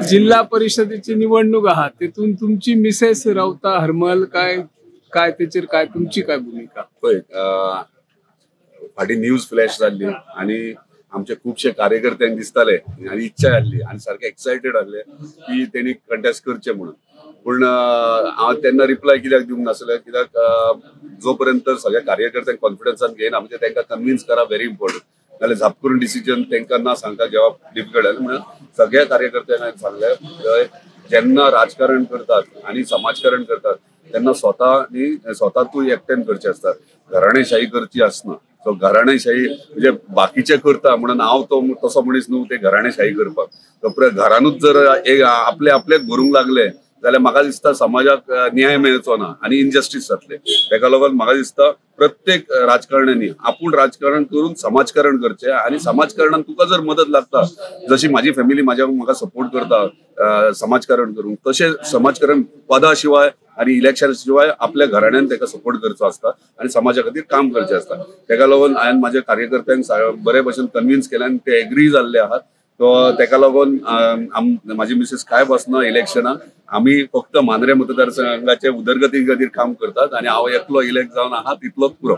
जिल्हा परिषदेची निवडणूक आहा, तेतून तुमची मिसेस रावता हरमल, काय काय तेचेर काय तुमची काय भूमिका? पळय, फाटीं न्यूज फ्लॅश जाल्ली आनी आमचे खुबशे कार्यकर्त्यांक दिसताले आनी इच्छा आसली आनी सारके एक्सायटेड आसले की तेणी कंटेस्ट करचे म्हणून. पूण हांव तेन्ना रिप्लाय कित्याक दिवंक नासलें, कित्याक जो पर्यंत सगळ्या कार्यकर्त्यांक कॉन्फिडन्सान घेयना, म्हणजे तांकां कन्विन्स करप व्हेरी इम्पॉर्टंट, नाल्यार झाप करून डिसिजन तांकां ना सांगता घेवप डिफिकल्ट जालें. म्हणून सगळ्या कार्यकर्त्यांक हांवें सांगलें, जेन्ना राजकारण करतात आनी समाजकारण करतात तेन्ना स्वता न्ही स्वता तूं एकट्यान करचें आसता, घराणेशाही करची आसना. सो घराणेशाही म्हणजे बाकीचे करता म्हणून हांव तो तसो मनीस न्हू ते घराणेशाही करपाक. तो घरानूच जर एक आपले आपलेक भरूंक लागले जाल्यार म्हाका दिसता समाजाक न्याय मेळचो ना आनी इनजस्टीस जातले. तेका लागून म्हाका दिसता प्रत्येक राजकारण्यांनी आपूण राजकारण करून समाजकारण करचें आनी समाजकारणान तुका जर मदत लागता, जशी म्हाजी फॅमिली म्हाज्या म्हाका सपोर्ट करता समाजकारण करूंक, तशें समाजकारण पदा शिवाय आनी इलेक्शना शिवाय आपल्या घराण्यान तेका सपोर्ट करचो आसता आनी समाजा खातीर काम करचें आसता. तेका लागून हांवें म्हाज्या कार्यकर्त्यांक बरे भशेन कन्विन्स केलें आनी ते एग्री जाल्ले आहात. तो तेका लागून म्हाजी मिसेस काय बसना इलेक्शनाक, आमी फक्त मांद्रे मतदारसंघाचे उदरगती खातीर काम करतात आनी हांव एकलो इलेक्ट जावन आहा तितलोच पुरो.